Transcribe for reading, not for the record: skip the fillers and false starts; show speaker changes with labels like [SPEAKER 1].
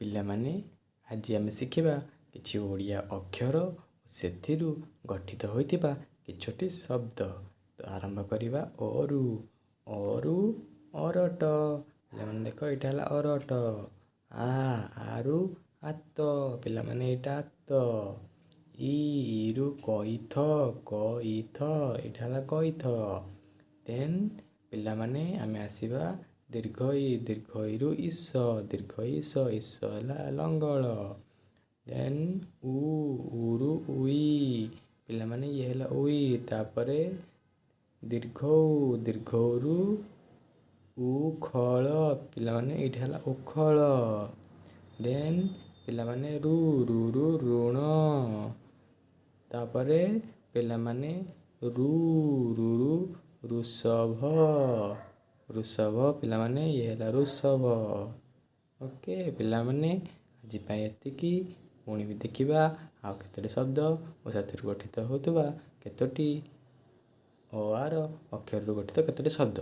[SPEAKER 1] ପିଲାମାନେ, ଆଜି ଆମେ ଶିଖିବା କିଛି ଓଡ଼ିଆ ଅକ୍ଷର, ସେଥିରୁ ଗଠିତ ହୋଇଥିବା କିଛିଟି ଶବ୍ଦ। ତ ଆରମ୍ଭ କରିବା ଅରୁ। ଅରୁ ଅରଟ। ପିଲାମାନେ ଦେଖ, ଏଇଟା ହେଲା ଅରଟ। ଆ, ଆରୁ ଆତ। ପିଲାମାନେ, ଏଇଟା ଆତ। ଇ, ଇରୁ କଇଥ। କଇଥ, ଏଇଟା ହେଲା କଇଥ। ଦେନ୍ ପିଲାମାନେ, ଆମେ ଆସିବା ଦୀର୍ଘ ଇ। ଦୀର୍ଘ ଇରୁ ଇସ। ଦୀର୍ଘ ଇସ, ଇସ ହେଲା ଲଙ୍ଗଳ। ଦେନ୍ ଉ, ଉରୁ ଉଇ। ପିଲାମାନେ, ଇଏ ହେଲା ଉଇ। ତାପରେ ଦୀର୍ଘ ଉ। ଦୀର୍ଘ ଉରୁ ଉଖଳ। ପିଲାମାନେ, ଏଇଟା ହେଲା ଉଖଳ। ଦେନ୍ ପିଲାମାନେ, ରୁ, ରୁରୁ ଋଣ। ତାପରେ ପିଲାମାନେ, ରୁ, ରୁରୁ ଋଷଭ। ଋଷଭ। ପିଲାମାନେ, ଇଏ ହେଲା ଋଷଭ। ଓକେ ପିଲାମାନେ, ଆଜି ପାଇଁ ଏତିକି। ପୁଣି ବି ଦେଖିବା ଆଉ କେତୋଟି ଶବ୍ଦ ଓ ସେଥିରୁ ଗଠିତ ହେଉଥିବା କେତୋଟି ଅ ଆର ଅକ୍ଷରରୁ ଗଠିତ କେତୋଟି ଶବ୍ଦ।